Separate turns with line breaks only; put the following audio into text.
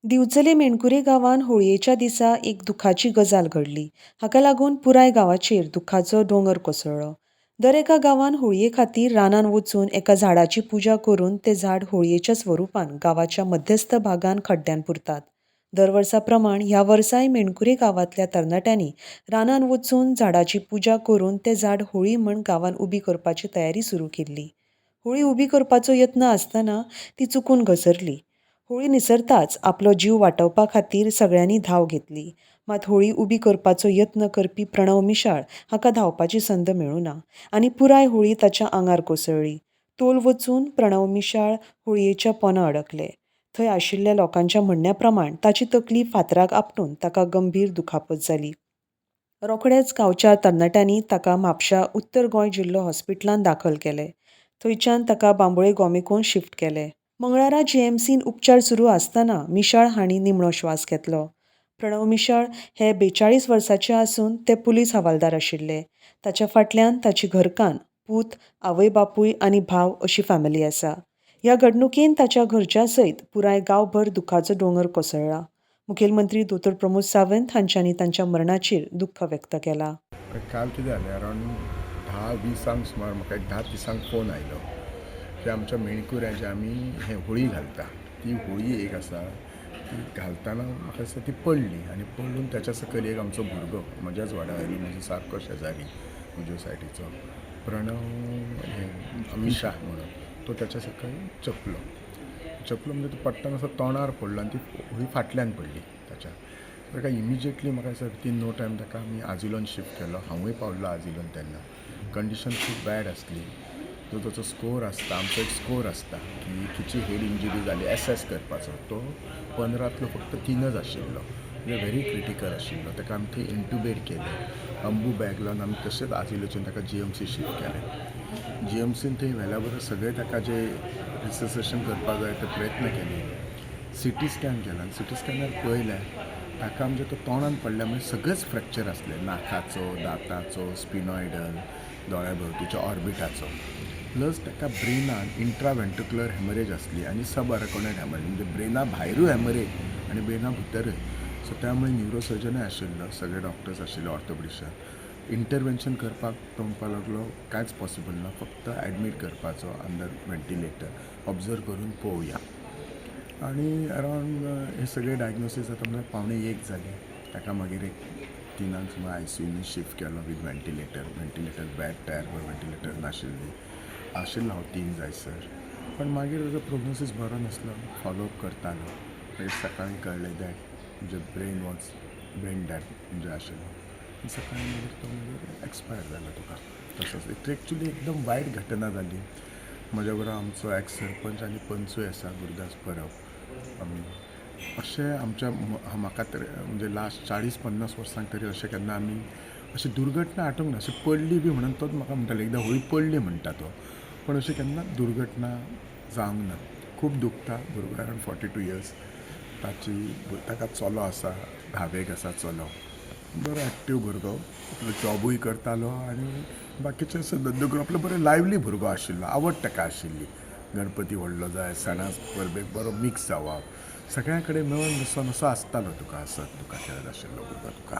दिवचले मेणकुरे गांवांत होळयेच्या दिसा एक दुखाची गजाल घडली. हाका लागून पुराय गांवाचेर दुख्खाचो दोंगर कोसळ्ळो. दर एका गांवांत होळये खातीर रानांत वचून एका झाडाची पुजा करून तें झाड होळयेच्या स्वरुपान गांवाच्या मध्यस्थ भागान खड्ड्यान पुरतात. दरवर्सा प्रमाण ह्या वर्साय मेणकुरे गांवांतल्या तरणाट्यांनी रानांत वचून झाडाची पुजा करून तें झाड होळी म्हण गांवांत उबी करपाची तयारी सुरू केल्ली. होळी उबी करपाचो यत्न आसतना ती चुकून घसरली. होळी निसरताच आपलो जीव वाटवपा खातीर सगळ्यांनी धांव घेतली. मात होळी उबी करपाचो यत्न करपी प्रणव मिशाळ हाका धांवपाची संद मेळूं ना आनी पुराय होळी ताच्या आंगार कोसळ्ळी. तोल वचून प्रणव मिशाळ होळयेच्या पोंदा अडकले. थंय आशिल्ल्या लोकांच्या म्हणण्या प्रमाण ताची तकली फातराक आपटून ताका गंभीर दुखापत जाली. रोखडेंच गांवच्या तरणाट्यांनी ताका म्हापश्यां उत्तर गोंय जिल्हो हॉस्पिटलांत दाखल केले. थंयच्यान ताका बांबोळे गोमेकॉंत शिफ्ट केले. मंगळारा जीएमसींत उपचार सुरू आसतना मिशाळ हांणी निमणो श्वास घेतलो. प्रणव मिशाळ हे 42 वर्सांचे आसून ते पुलीस हवालदार आशिल्ले. ताच्या फाटल्यान ताची घरकान्न, पूत, आवय बापूय आनी भाव अशी फॅमिली आसा. ह्या घडणुकेन ताच्या घरच्यां सयत पुराय गांवभर दुख्खाचो दोंगर कोसळ्ळा. मुखेलमंत्री दोतोर प्रमोद सावंत हांच्यांनी तांच्या मरणाचेर दुख्ख व्यक्त केलां.
काल कितें जालें, अरावंड 10:20 सुमार म्हाका एक 10:30 फोन आयलो की आमच्या मेणकुऱ्याचे आमी हें होळी घालता, ती होळी एक आसा ती घालतना म्हाका दिसता ती पडली आनी पडून त्याच्या सकयल एक आमचो भुरगो म्हज्याच वाड्या वयलो, म्हजो सारको शेजारी म्हज्या सायडीचो प्रणव हें मिशा म्हणून, तो त्याच्या सकयल चपलो चपलो म्हणजे तो पडटना असो तोंडार पडलो आनी ती होळी फाटल्यान पडली ताच्या. ताका इमिजिएटली म्हाका दिसता विथीन नो टायम ताका आमी आजिलोन शिफ्ट केलो. हांवूय पावल्लो आजिलोन तेन्ना. कंडिशन खूब बॅड आसली. जो ताचो स्कोर आसता, आमचो एक स्कोर आसता की खंयची हेड इंजुरी जाली एसेस करपाचो, तो 15तलो फक्त 3च आशिल्लो, म्हणजे व्हेरी क्रिटिकल आशिल्लो. ताका आमी थंय इंटुबेट केलें, अंबू बॅग लावन आमी तशेंच आजिलोच्यान ताका जीएमसी शिफ्ट केलें. जीएमसीन थंय व्हेल्या बरोबर सगळें ताका जे रिससिटेशन करपाक जाय ते प्रयत्न केले. सिटी स्कॅन केला आनी सिटी स्कॅनार पळयलें ताका म्हणजे तो तोंडान पडल्या म्हणजे सगळेच फ्रॅक्चर आसले, नाकाचो, दांताचो, स्पिनॉयडल, दोळ्या भोंवतीचो, ऑर्बिटाचो, प्लस ताका ब्रेनान इंट्रावेंट्रिकुलर हॅमरेज आसली आनी सब अरेकॉनॉयड हॅमरेज, म्हणजे ब्रेना भायरूय हॅमरेज आनी ब्रेना भितरूय. सो त्यामुळे न्युरोसर्जनूय आशिल्लो, सगळे डॉक्टर्स आशिल्ले, ऑर्थोपेडिशन. इंटरवेन्शन करपाक तो म्हणपाक लागलो कांयच पॉसिबल ना, फक्त एडमीट करपाचो अंडर व्हेंटिलेटर, ऑब्जर्व करून पळोवया. आनी अरावंड हे सगळे डायग्नोसीस जाता म्हणल्यार 12:45 जाली. ताका मागीर एक 3 सुमार आयसीयून शिफ्ट केलो वीथ व्हेंटिलेटर. व्हेंटिलेटर बॅड तयार कर, व्हेंटिलेटर नाशिल्ली, आशिल्लो हांव 3 जायसर. पण मागीर ताजो प्रोग्नोसीस बरो नासलो, फॉलोअप करतालो. मागीर सकाळीं कळ्ळें that म्हणजे ब्रेन वॉज ब्रेन डॅड म्हणजे आशिल्लो. सकाळीं मागीर तो मागीर एक्सपायर जालो तुका. तसोच एक्चुली एकदम वायट घटना जाली. म्हज्या बरोबर आमचो एक्स सरपंच आनी पंचूय आसा, गुरुदास परब. आमी अशें आमच्या म्हाका तर म्हणजे लास्ट 40-50 वर्सांक तरी अशें केन्ना आमी अशी दुर्घटना आठोवंक ना. अशी पडली बी म्हणून तोच म्हाका म्हणटालो, एकदां होळी पडली म्हणटा तो, पण अशी केन्ना दुर्घटना जावंक ना. खूब दुखता. भुरगो अरावंड 42 इयर्स ताची, ताका चलो आसा, धावेक आसा चलो, बरो एक्टीव भुरगो, आपलो जॉबूय करतालो आनी बाकीचे धंदो करून आपलो बरो लायवली भुरगो आशिल्लो. आवड ताका आशिल्ली, गणपती व्हडलो जाय, सणा परबेक बरो मिक्स जावप, सगळ्यां कडेन मेळून मिसोन असो आसतालो तुका, असत तुका खेळत आशिल्लो भुरगो तुका.